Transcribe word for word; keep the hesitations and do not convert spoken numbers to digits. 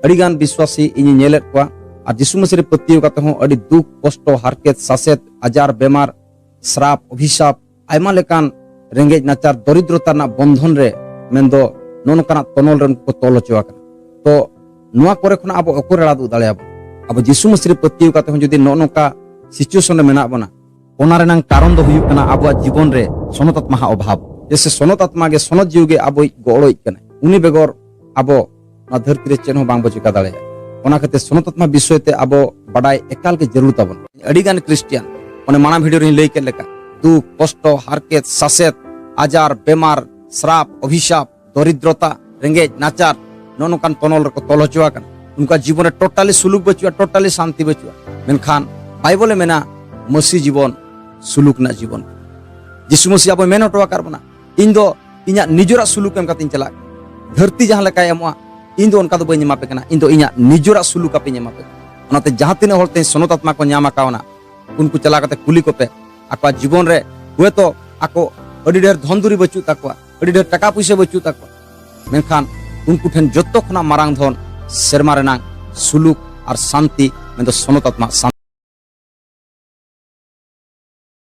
ᱟᱹᱰᱤᱜᱟᱱ ᱵᱤᱥᱣᱟᱥᱤ ᱤᱧᱤᱧ ᱧᱮᱞᱮᱫ ᱠᱚᱣᱟ, ᱟᱨ ᱡᱤᱥᱩ ᱢᱟᱹᱥᱤ ᱨᱮ ᱯᱟᱹᱛᱭᱟᱹᱣ ᱠᱟᱛᱮ ᱦᱚᱸ ᱟᱹᱰᱤ ᱫᱩᱠ, ᱠᱚᱥᱴᱚ, ᱦᱟᱨᱠᱮᱛ, ᱥᱟᱥᱮᱛ, ᱟᱡᱟᱨ, ᱵᱮᱢᱟᱨ, ᱥᱨᱟᱯ, ᱚᱵᱷᱤᱥᱟᱯ, ᱟᱭᱢᱟ ᱞᱮᱠᱟᱱ ᱨᱮᱸᱜᱮᱡ ᱱᱟᱪᱟᱨ ᱫᱚᱨᱤᱫᱨᱚᱛᱟ ᱨᱮᱱᱟᱜ ᱵᱚᱱᱫᱷᱚᱱ ᱨᱮ, ᱢᱮᱱᱫᱚ ᱱᱚᱜᱼᱚ ᱱᱚᱝᱠᱟᱱᱟᱜ ᱛᱚᱱᱚᱞ ᱨᱮ ᱩᱱᱠᱩ ᱠᱚ ᱛᱚᱞ ᱦᱚᱪᱚ ᱟᱠᱟᱱᱟ᱾ ᱛᱚ ᱱᱚᱣᱟ ᱠᱚᱨᱮ ᱠᱷᱚᱱᱟᱜ ᱟᱵᱚ ᱚᱠᱚᱭ ᱨᱟᱲᱟ ᱫᱩᱜ ᱫᱟᱲᱮᱭᱟᱵᱚᱱ? ᱟᱵᱚ ᱡᱤᱥᱩ ᱢᱟᱹᱥᱤ ᱨᱮ ᱯᱟᱹᱛᱭᱟᱹᱣ ᱠᱟᱛᱮ ᱦᱚᱸ ᱡᱩᱫᱤ ᱱᱚᱜᱼᱚ ᱱᱚᱝᱠᱟ situation ᱨᱮ ᱢᱮᱱᱟᱜ ᱵᱚᱱᱟ, ᱚᱱᱟ ᱨᱮᱱᱟᱜ ᱠᱟᱨᱚᱱ ᱫᱚ ᱦᱩᱭᱩᱜ ᱠᱟᱱᱟ ᱟᱵᱚᱣᱟᱜ ᱡᱤᱵᱚᱱ ᱨᱮ ᱥᱚᱱᱚᱛ ᱟᱛᱢᱟ ᱦᱟᱜ ᱚᱵᱷᱟᱵ᱾ ᱡᱮᱥᱮ ᱥᱚᱱᱚᱛ ᱟᱛᱢᱟ ᱜᱮ ᱥᱚᱱᱚᱛ ᱡᱤᱣᱤ ᱜᱮ ᱟᱵᱚᱭᱤᱡ ᱜᱚᱲᱚᱭᱤᱡ ᱠᱟᱱᱟᱭ᱾ ᱩᱱᱤ ᱵᱮᱜᱚᱨ ᱟᱵᱚ ᱱᱚᱣᱟ ᱫᱷᱟᱹᱨᱛᱤ ᱨᱮ ᱪᱮᱫ ᱦᱚᱸ ᱵᱟᱝ ᱵᱚ ᱪᱤᱠᱟ ᱫᱟᱲᱮᱭᱟᱜᱼᱟ᱾ ᱚᱱᱟ ᱠᱷᱟᱹᱛᱤᱨ ᱥᱚᱱᱚᱛ ᱟᱛᱢᱟ ᱵᱤᱥᱚᱭ ᱛᱮ ᱟᱵᱚ ᱵᱟᱰᱟᱭ ᱮᱠᱟᱞ ᱜᱮ ᱡᱟᱹᱨᱩᱲ ᱛᱟᱵᱚᱱ᱾ ᱟᱹᱰᱤᱜᱟᱱ ᱠᱷᱨᱤᱥᱴᱤᱭᱟᱱ, ᱚᱱᱮ ᱢᱟᱲᱟᱝ ᱵᱷᱤᱰᱤᱭᱳ ᱨᱮᱧ ᱞᱟᱹᱭ ᱠᱮᱫ ᱞᱮᱠᱟ, ᱫᱩᱠ, ᱠᱚᱥᱴᱚ, ᱦᱟᱨᱠᱮᱛ, ᱥᱟᱥᱮᱛ, ᱟᱡᱟᱨ, ᱵᱮᱢᱟᱨ, ᱥᱨᱟᱯ, ᱚᱵᱷᱤᱥᱟᱯ, ᱫᱚᱨᱤᱫᱨᱚᱛᱟ, ᱨᱮᱸᱜᱮᱡ ᱱᱟᱪᱟᱨ, ᱱᱚᱜᱼᱚ ᱱᱚᱝᱠᱟᱱ ᱛᱚᱱᱚᱞ ᱨᱮᱠᱚ ᱛᱚᱞ ᱦᱚᱪᱚ ᱟᱠᱟᱱᱟ᱾ ᱩᱱᱠᱩᱣᱟᱜ ᱡᱤᱵᱚᱱ ᱨᱮ ᱴᱳᱴᱟᱞᱤ ᱥᱩᱞᱩᱠ ᱵᱟᱹᱪᱩᱜᱼᱟ, ᱴᱳᱴᱟᱞᱤ ᱥᱟᱱᱛᱤ ᱵᱟᱹᱪᱩᱜᱼᱟ᱾ ᱢᱮᱱᱠᱷᱟᱱ ᱵᱟᱭᱵᱚᱞᱮ ᱢᱮᱱᱟ, ᱢᱟᱹᱥᱤ ᱡᱤᱵᱚᱱ ᱥᱩᱞᱩᱠ ᱨᱮᱱᱟᱜ ᱡᱤᱵᱚᱱ᱾ ᱡᱤᱥᱩ ᱢᱟᱹᱥᱤ ᱟᱵᱚᱭ ᱢᱮᱱ ᱦᱚᱴᱚ ᱟᱠᱟᱫ ᱵᱚᱱᱟ, "ᱤᱧ ᱫᱚ ᱤᱧᱟᱹᱜ ᱱᱤᱡᱮᱨᱟᱜ ᱥᱩᱞᱩᱠ ᱮᱢ ᱠᱟᱛᱮᱧ ᱪᱟᱞᱟᱜ ᱠᱟᱱᱟ᱾ ᱫᱷᱟᱹᱨᱛᱤ ᱡᱟᱦᱟᱸ ᱞᱮᱠᱟᱭ ᱮᱢᱚᱜᱼᱟ, ᱤᱧ ᱫᱚ ᱚᱱᱠᱟ ᱫᱚ ᱵᱟᱹᱧ ᱮᱢᱟ ᱯᱮ ᱠᱟᱱᱟ, ᱤᱧ ᱫᱚ ᱤᱧᱟᱹᱜ ᱱᱤᱡᱮᱨᱟᱜ ᱥᱩᱞᱩᱠ ᱟᱯᱮᱧ ᱮᱢᱟ ᱯᱮ ᱠᱟᱱᱟ᱾" ᱚᱱᱟᱛᱮ ᱡᱟᱦᱟᱸ ᱛᱤᱱᱟᱹᱜ ᱦᱚᱲ ᱛᱮᱦᱮᱧ ᱥᱚᱱᱚᱛ ᱟᱛᱢᱟ ᱠᱚ ᱧᱟᱢ ᱟᱠᱟᱣᱱᱟ, ᱩᱱᱠᱩ ᱪᱟᱞᱟᱣ ᱠᱟᱛᱮ ᱠᱩᱞᱤ ᱠᱚᱯᱮ᱾ ᱟᱠᱚᱣᱟᱜ ᱡᱤᱵᱚᱱ ᱨᱮ ᱦᱚᱭᱛᱳ ᱟᱠᱚ ᱟᱹᱰᱤ ᱰᱷᱮᱨ ᱫᱷᱚᱱ ᱫᱩᱨᱤ ᱵᱟᱹᱪᱩᱜ ᱛᱟᱠᱚᱣᱟ, ᱟᱹᱰᱤ ᱰᱷᱮᱨ ᱴᱟᱠᱟ ᱯᱩᱭᱥᱟᱹ ᱵᱟᱹᱪᱩᱜ ᱛᱟᱠᱚᱣᱟ, ᱢᱮᱱᱠᱷᱟᱱ ᱩᱱᱠᱩ ᱴᱷᱮᱱ ᱡᱚᱛᱚ ᱠᱷᱚᱱᱟᱜ ᱢᱟᱨᱟᱝ ᱫᱷᱚᱱ ᱥᱮᱨᱢᱟ ᱨᱮᱱᱟᱜ ᱥᱩᱞᱩᱠ ᱟᱨ ᱥᱟᱱᱛᱤ, ᱢᱮᱱᱫᱚ ᱥᱚᱱᱚᱛ ᱟᱛᱢᱟ ᱥᱟᱱᱛᱤ᱾